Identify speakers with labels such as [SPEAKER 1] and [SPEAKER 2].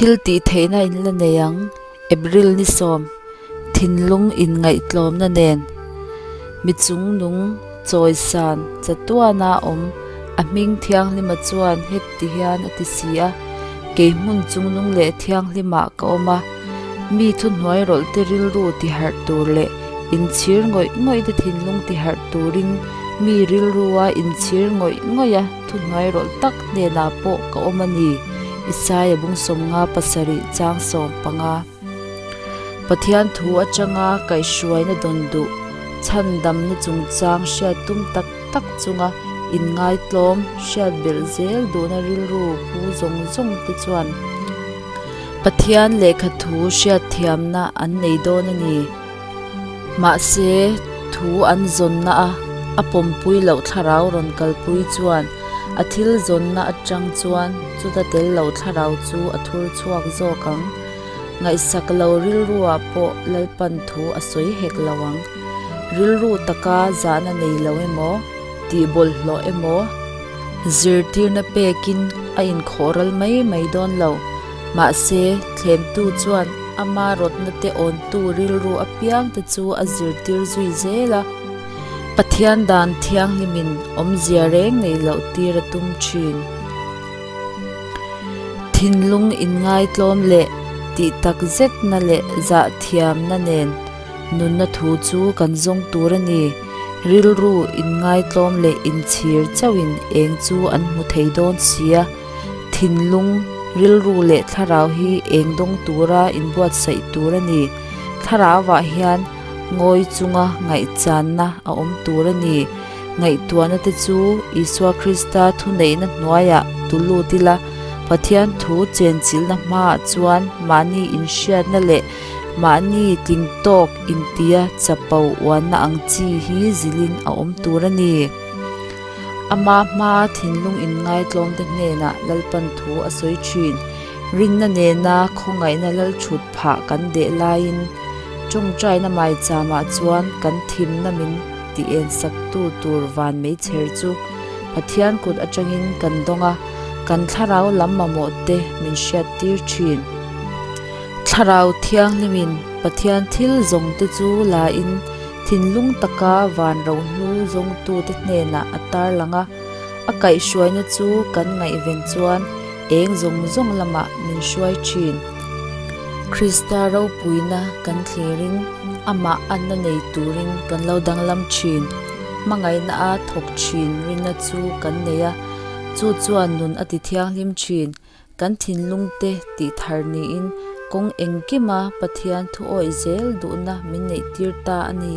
[SPEAKER 1] Thil tih theihna in la nei ang, April ni sawm, thinlung inngaihtlawmna nen mi chungnung chawisan chatuana awm a hming thianghlima chuan heti hian a ti si a, Kei hmun chungnung leh thianghlimah ka awm a, mi thuhnuai rawlhte rilru tiharh tur leh inchhir ngawih ngawihte thinlung tiharh turin mi rilrua inchhir ngawih ngawih a thuhnuai rawlh tak hnenah pawh ka awm a ni, Isaia bung 57 chang 15. Pathian thu atanga kaihhruaina dawn duh chhandamna chungchang hriat tum tak tak chunga inngaitlawm hriat belh zel duhna rilru pu zawng zawng te chuan Pathian lehkha thu hriatthiamna an nei dawn a ni. Mahse, thu an zawnna a a pawmpui loh thlarau rawn kalpui chuan a thil zawnna atang chuan chuta tel loh thlarau chu a thur chhuak zawk ang. Ngaihsak lo rilruah pawh Lalpan thu a sawi hek lo ang. Rilru taka zahna nei lo emaw, tih bawlhhlawh emaw, zirtirna pekin a inkhawh ral mai mai dawn lo. Mahse, thlemtu chuan ama rawtna te awntu rilru apiangte chu a zirtir zui zel a. Pathian dan thianghlimin awmzia reng neih loh tir a tum thin. Thinlung inngaitlawm leh tih tak zetna leh zahthiamna nen nunna thu chu kan zawng tur a ni. Rilru inngaitlawm leh inchhir chauhin eng chu an hmu thei dawn si a. Thinlung, rilru leh thlarau hi eng dawng tura inbuatsaih tur a ni. Thlarauah hian ngawi chunga ngaihchanna a awm tur a ni. Ngaihtuahna te chu Isua Krista thuneihna hnuaiah tu lut ila, Pathian thu chenchilhna hmaah chuan mahni inhriatna leh mahni tling tawk intia chapo uanna ang chi hi zilhin a awm tur a ni. Ama hmaa thinlung inngaitlawmte hnenah Lalpan thu a sawi thin. Rinna nena khawngaihna lalthut phah kan deh laiin tawngtaina maichamah chuan kan thimna min ti ensaktu tur van meichher chu Pathian kut atangin kan dawng a, kan thlarau lam mamawh te min hriattir thin. Thlarau Thianghlimin Pathian thil zawng te chu la in thinlung taka van rohlu zawngtute hnenah a tarlang a, a kaihhruaina chu kan ngaihven chuan eng zawng zawng lamah min hruai thin. Krista ropuina kan thlirin amah anna nei turin kan lo danglam thin. Hmangaihna a thawk thin rinna chu kan nei a, chu chuan nun a ti thianghlim thin. Kan thinlungte tih thar niin kawng engkima Pathian thu awih zel duhna min neihtir ta a ni.